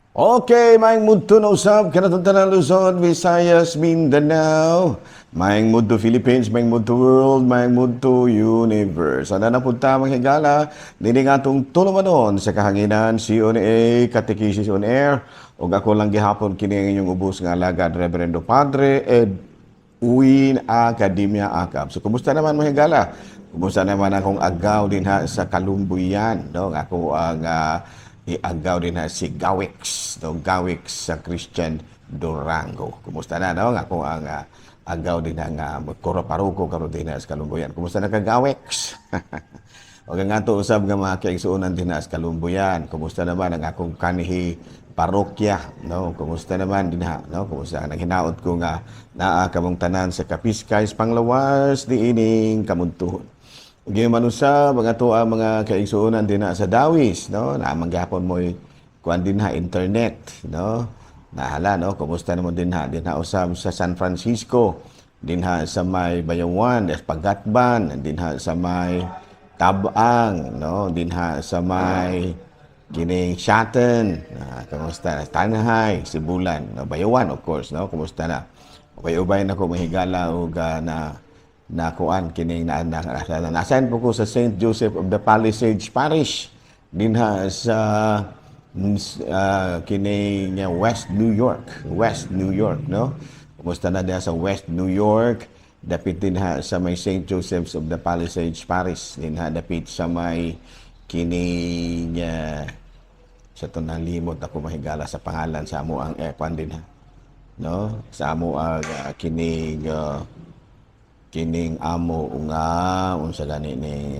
Okay, maayong mudto na usab kanatong tanan, Luzon, Visayas, Mindanao. Maayong mudto Philippines, maayong mudto world, maayong mudto universe. Ana na punta, mga higala, dini nga atong tulumanon sa kahanginan, CONA, Catechesis on Air. Ug ako lang gihapon kini ang inyong ubos nga alagad, Reverendo Padre Edwin Academia Acab. So kumusta naman, mga higala? Kumusta naman akong agaw dinha sa Kalumbuyan, no? Ako ang iagaw dinha si Gawix, no? Gawix sa Christian Durango. Kumusta na, no? Ako ang agaw dinha nga kuro paroko karon dinha sa Kalumbuyan. Kumusta na ka, Gawix? O nga to usab nga mga kaigsuonan dinha sa Kalumbuyan. Kumusta naman ang akong kanhi parokya, no? Kumusta naman dinha, no? Kumusta? Naghinaot ko nga naa kamong tanan sa Kapiskay panglawas niining kamuntuhon. Ug man usab mga to ang mga kaigsuonan dinha sa Dawis, no? Naa man gihapon mo'y kuan dinha, internet, no? Nahala, no? Kumusta naman dinha? Dinha usab sa San Francisco, dinha sa may Bayawan, des Pagatban, dinha sa may Tabang, no? Dinha sa may kining Shaten, kumusta na? Tanjay, Sibulan, no? Bayawan, of course, no? Kumusta na? Ubay-ubay na ko, mahigala, ug na na kuan kining na nasan po ko sa St. Joseph of the Palisades Parish dinha sa kining West New York, West New York, no? Kumusta na diha sa West New York, dapit dinha sa may St. Joseph's of the Palisades Parish dinha dapit sa may kining sa to, nalimot ako, mahigala, sa pangalan sa amo ang kuan dinha, no? Sa amo ang kining kining amo nga unsa gani ni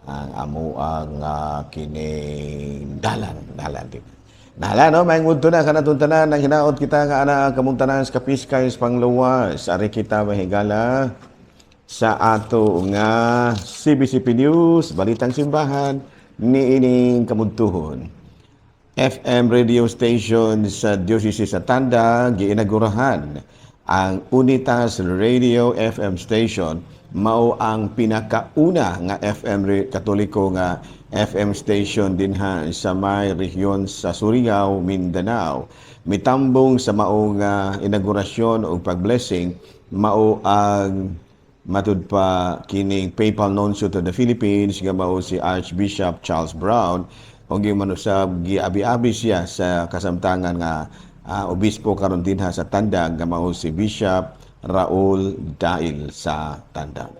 ang amo ang kining dalan dalan din. Nahala, no? Maayong udto na kanatong tanan. Ang hinaot kita nga ana kamong tanan sa Kapiskay pangluwas. Ari kita, mahigala, sa ato nga CBCP News, Balitang Simbahan, niining kamudtuhon. FM radio station sa Diocese sa Tandag giinagurahan. Ang Unitas Radio FM station mao ang pinakauna nga FM Katoliko nga FM station dinha sa may rehiyon sa Surigao, Mindanao. Mitambong sa maong inaugurasyon ug pag-blessing mao ang matud pa kining Papal Nuncio to the Philippines nga mao si Archbishop Charles Brown, ug yung manusab giabi-abi siya sa kasamtangan nga obispo karon dinha sa Tandag nga mao si Bishop Raul Dail sa Tandag.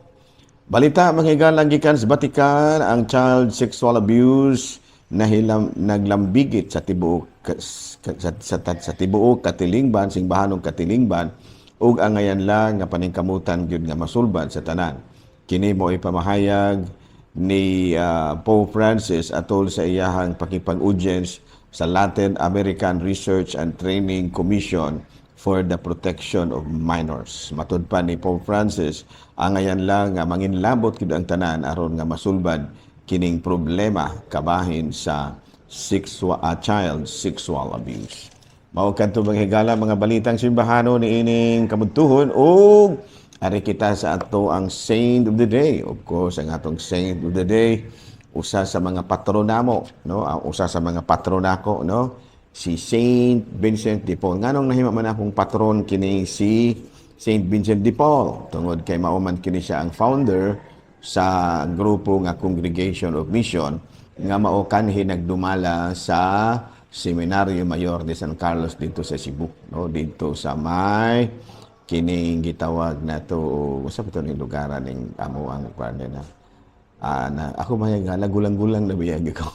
Balita, mga higalang, gikan sa Vatican, ang child sexual abuse nahilam naglambigit sa tibuok sa tibuok katilingban, simbahanong katilingban, ug angayan lang nga paningkamutan gyud nga masulbad sa tanan. Kini mo ipamahayag ni Pope Francis atol sa iyahang pakipag-audience sa Latin American Research and Training Commission for the Protection of Minors. Matud pa ni Pope Francis, angayan lang nga manginlabot gyud ang tanan aron nga masulbad kining problema kabahin sa sexual, child sexual abuse. Mao kadto, mga higala, mga balitang simbahano niining kamudtuhon, ug ari kita sa ato ang saint of the day. Of course, ang atong saint of the day usa sa mga patron namo, no? Ang usa sa mga patron nako, no? Si Saint Vincent de Paul. Nganong nahimo man akong patron kini si Saint Vincent de Paul? Tungod kay mao man kini siya ang founder sa grupo nga Congregation of Mission nga mao kanhi nagdumala sa Seminario Mayor de San Carlos dito sa Cebu, no? Dito sa may kining gitawag na to, usa pa to ning lugar ning amo ang kuan na na ako mahigala, gulang-gulang na biyag ko.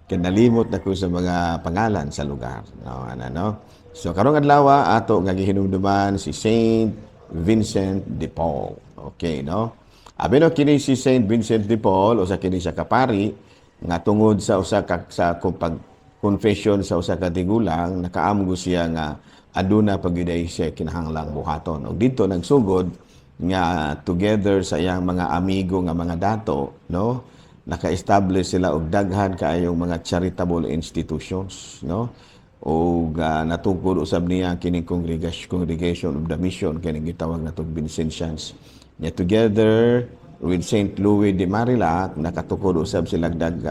Kaya nalimot na ko sa mga pangalan sa lugar. No, ano, no? So karong adlaw ato nga gihinumduman si Saint Vincent de Paul. Okay, no? Abi no, kini si Saint Vincent de Paul usa kini siya kapari nga tungod sa usa ka sa pag confession sa usa ka tigulang, nakaamgo siya nga aduna pagyud siya kinahanglang buhaton. Og dito nagsugod nga together sa iyang mga amigo nga mga dato, no, naka-establish sila og daghan kaayong mga charitable institutions, no, ug natukod usab niya kining congregation of the mission, kining gitawag natong Vincentians niya, together With Saint Louis de Marillac, nakatukod usab sila dag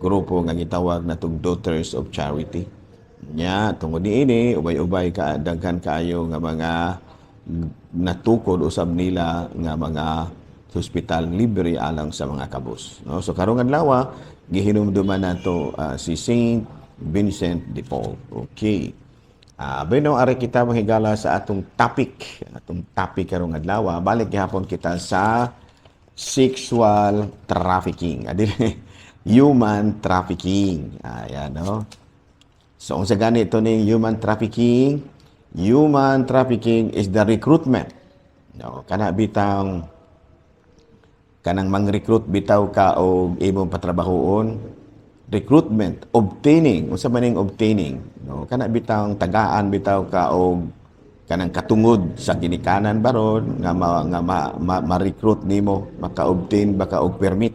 grupo nga gitawag natong Daughters of Charity. Nya tungod niini, ubay-ubay ka daghan kaayo nga mga natukod usab nila nga mga hospital libre alang sa mga kabus, no? So karong adlaw, gihinumduman nato si Saint Vincent de Paul. Okay. Bueno, ari kita mahigala sa atong topic. Atong topic karong adlaw, balik gihapon kita sa sexual trafficking. Adili, human trafficking. Ayan, no? So, unsa ganito ning human trafficking? Human trafficking is the recruitment. No, kana bitang kanang mang-recruit bitaw ka og imong patrabahoon, recruitment, obtaining. Unsa man ning obtaining, no? Kana bitang tagaan bitaw ka og kanang katungod sa ginikanan baron nga ma-recruit nimo, maka-obtain ba ka og permit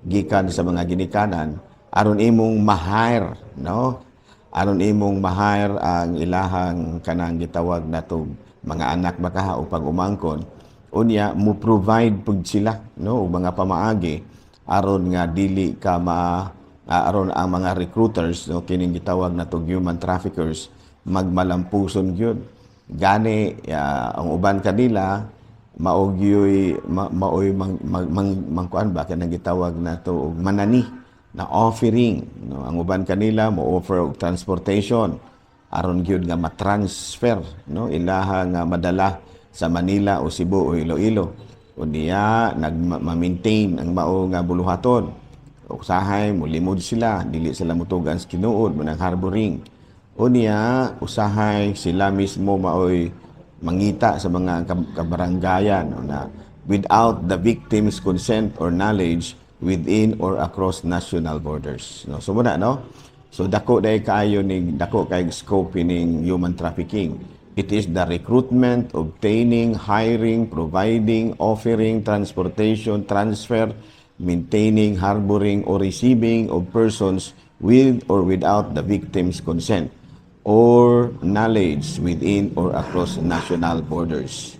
gikan sa mga ginikanan aron imong ma-hire, no? Aron imong ma-hire ang ilahang kanang gitawag nato mga anak bakaha o pag-umangkon. Unya mo provide pud sila, no, og mga pamaagi aron nga dili ka ma aron ang mga recruiters, no, kining gitawag nato human traffickers, magmalampuson gyud. Gani ang uban kanila mao gyoy maoy mang, mangkuan ba, kanang gitawag nato og manani na offering, no? Ang uban kanila mo offer og transportation aron gyud nga ma-transfer, no, ilaha nga madala sa Manila o Cebu o Iloilo. Unya nag ma-maintain ang mao nga buluhaton. Usahay molimod sila, dili sila mutugan sa tinuod mo ng harboring. Unya usahay sila mismo maoy mangita sa mga kabaranggayan, no, na without the victim's consent or knowledge within or across national borders, no? So muna, no? So dako dai kaayo ning dako kay scope ning human trafficking. It is the recruitment, obtaining, hiring, providing, offering transportation, transfer, maintaining, harboring, or receiving of persons with or without the victim's consent or knowledge within or across national borders.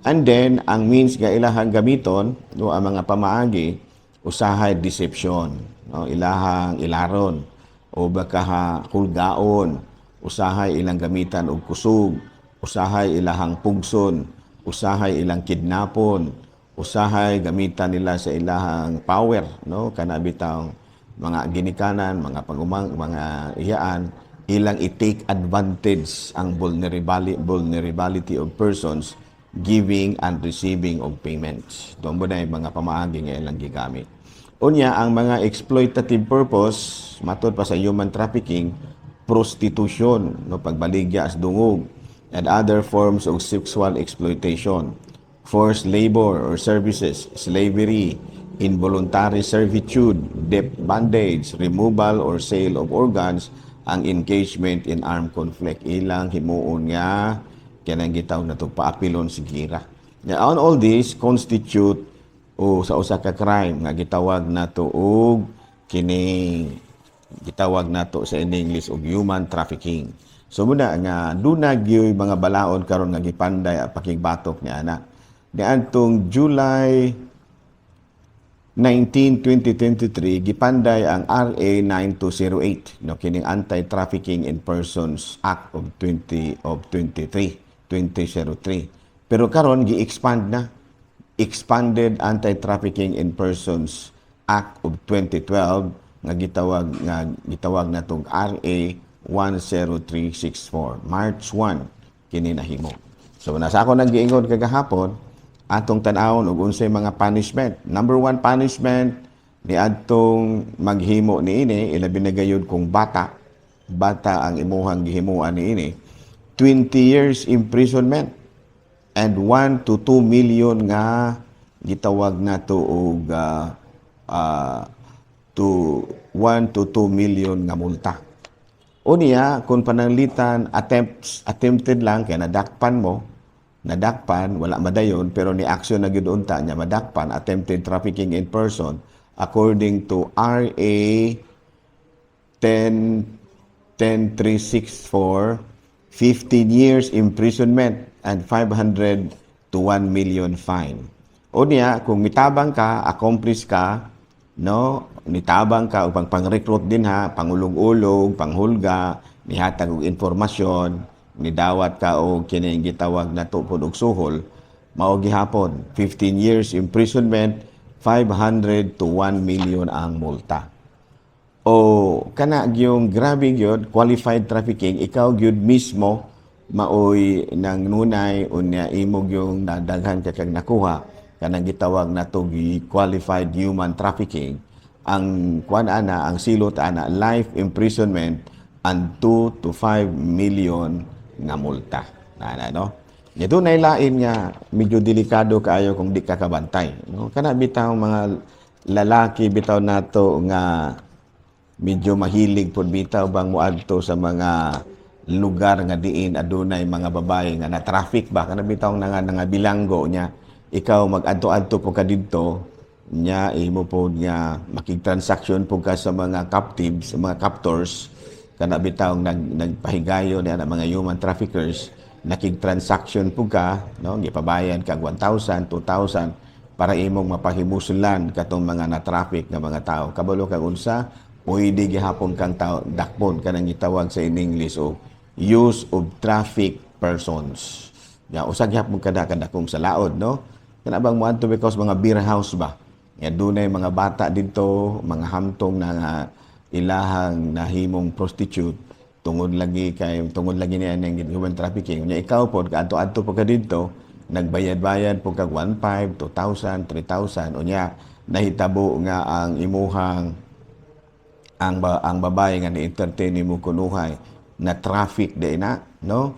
And then, ang means nga ilahang gamiton, no, ang mga pamaagi, usahay deception, no, ilahang ilaron, o baka ha, hulgaon, usahay ilang gamitan og kusog, usahay ilahang pugson, usahay ilang kidnapon, usahay gamitan nila sa ilahang power, no, kana bitang mga ginikanan, mga pagumang, mga iyaan, ilang i-take advantage ang vulnerability of persons giving and receiving of payments. Doon mo na yung mga pamaagi nga ilang gigamit. Unya, ang mga exploitative purpose, matod pa sa human trafficking, prostitution, no, pagbaligya as dungog, and other forms of sexual exploitation, forced labor or services, slavery, involuntary servitude, debt bondage, removal or sale of organs, ang engagement in armed conflict. Ilang himuon nga kanang gitawag nato paapilon sa gira. Now, on all this constitute o sa usa ka crime nga gitawag nato og kining gitawag nato sa in English og human trafficking. So muna nga duna gyoy mga balaod karon nga gipanday ang pakigbatok ni ana. Niadtong July 19, 2023, gipanday ang RA 9208, no, kining Anti-Trafficking in Persons Act of 20 of 23 2003. Pero karon gi-expand na, Expanded Anti-Trafficking in Persons Act of 2012 nga gitawag natong RA 10364. March 1 kini nahimo. So nasa ako nang giingon kagahapon, atong tan-awon og unsay mga punishment. Number one punishment ni adtong maghimo niini, ilabi na gayud kung bata, bata ang imuhang gihimuan niini, 20 years imprisonment and 1 to 2 million nga gitawag nato og to 1 to 2 million nga multa. Unya, kung pananglitan attempted lang kay nadakpan mo, nadakpan, wala madayon, pero ni action na gyud unta niya madakpan, attempted trafficking in person according to RA 10 10364, 15 years imprisonment and 500 to 1 million fine. O niya, kung mitabang ka, accomplice ka, no, nitabang ka upang pang-recruit din ha, pangulog-ulog, panghulga, nihatag og informasyon, nidawat ka og kining gitawag na pod og suhol, mao gihapon 15 years imprisonment, 500 to 1 million ang multa. O kana gyung grabe gyud, qualified trafficking, ikaw gyud mismo maoy nang nunay, unya imo gyung nadaghan ka kag nakuha, kanang gitawag nato qualified human trafficking. Ang kuan ana, ang silot ana, life imprisonment and 2 to 5 million nga multa na, no? Ito na lain nga medyo delikado kaayo kung di ka kabantay, no? Kana bitaw mga lalaki bitaw nato nga medyo mahilig pud bitaw bang moadto sa mga lugar nga diin adunay mga babae nga na traffic ba, kana bitaw nga bilanggo niya, ikaw mag-adto-adto po ka didto nya, imo po nga makig-transaction po ka sa mga captives, sa mga captors, kana bitaw nagpahigayon niya na mga human traffickers, nakig-transaction po ka, no, gipabayan kag 1,000, 2,000 para imong mapahimusulan katong mga na-traffic nga mga tao. Kabalo kag unsa, pwede gihapon kang tao dakpon, kanang gitawag sa in English o use of traffic persons. Ya, usa gihapon kada kadakong sa laod, no? Kana bang moadto because mga beer house ba? Ya, dunay mga bata didto, mga hamtong na nga ilahang nahimong prostitute tungod lagi niya ning human trafficking. Nya ikaw pod kaadto-adto po ka didto, nagbayad-bayad po kag 1.5, 2,000, 3,000, unya nahitabo nga ang imuhang ang babae nga ni-entertain nimo kunuhay na traffic di na, no?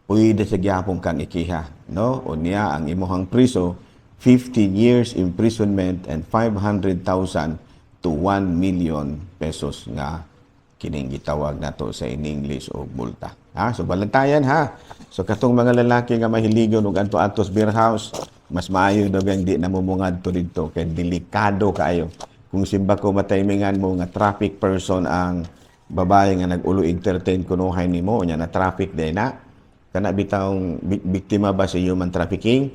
Pwede sa gyapon kang ikiha, no? Unya ang imuhang priso, 15 years imprisonment and 500,000 to 1 million pesos nga kining gitawag nato sa in English og multa. Ha? So balantayan ha. So katong mga lalaki nga mahiligon og adto-adto sa beer house, mas maayo daw yang di na mo mongadto didto kay delikado kaayo. Kung simba ko mataymingan mo nga traffic person ang babae nga nag-ulo entertain kunuhay nimo, nya na traffic din na, kana bitawng biktima ba sa human trafficking,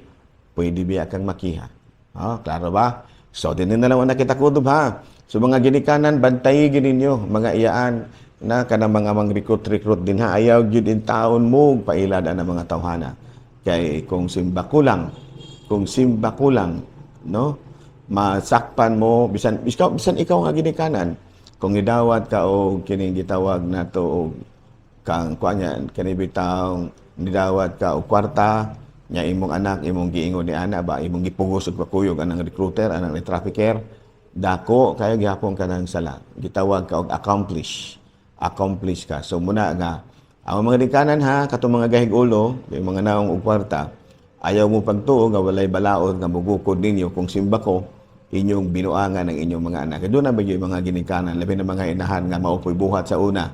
pwede biya kang makiha. Oh, klaro ba? So, din na lang na kita kutob ha. So, mga ginikanan, bantayi gyud ninyo, mga iyaan na kanang mga mang recruit-recruit din ha. Ayaw gyud in taon mo pailad ang mga tawhana. Kay kung simba kulang, no? Masakpan mo bisan ikaw nga ginikanan, kung idawat ka og kining gitawag nato og kang kuan niya, kani bitawng nidawat ka og kwarta nya, imong anak imong giingon ni ana ba, imong gipugos og pakuyog anang recruiter, anang trafficker, dako kayo gihapon ka ng sala, gitawag ka og accomplice, accomplice ka. So muna nga ang mga ginikanan ha, katong mga gahig ulo, yung mga naong og kwarta, ayaw mo pagtuo nga walay balaod nga mugukod ninyo kung simba ko inyong binuangan ng inyong mga anak. Doon na ba yung mga ginikanan, labi na mga inahan nga maupoy buhat sa una,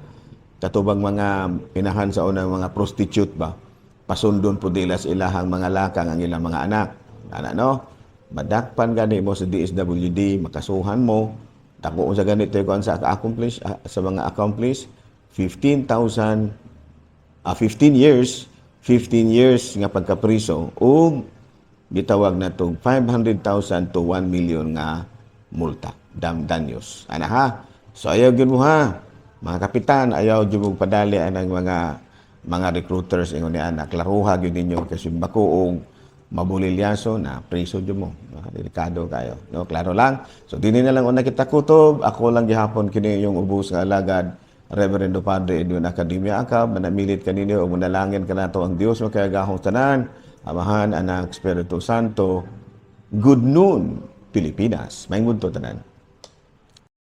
katubang mga inahan sa una, mga prostitute ba, pasundon po nila sa ilahang mga lakang ang ilang mga anak. Ana, no? Madakpan gani mo sa DSWD, makasuhan mo, dako sa ganito yung sa accomplice, sa mga accomplice, 15,000, 15 years, 15 years nga pagkapriso ug gitawag na tong 500,000 to 1 million nga multa danyos. Ana ha. So ayaw gyud mo ha. Mga kapitan, ayaw gyud mo padali anang mga recruiters ingon ni ana, klaruha gyud ninyo kasi bako og mabulilyaso na preso gyud mo. Ah, delikado kayo. No, klaro lang. So dinhi na lang una kita kutob. Ako lang gihapon kini yung ubos nga alagad, Reverendo Padre Edwin Academia Acab, manamilit kaninyo ug manalangin kanato ang Dios makagagahom tanan, Amahan, Anak, Espiritu Santo. Good noon, Pilipinas. Maayong budto tanan.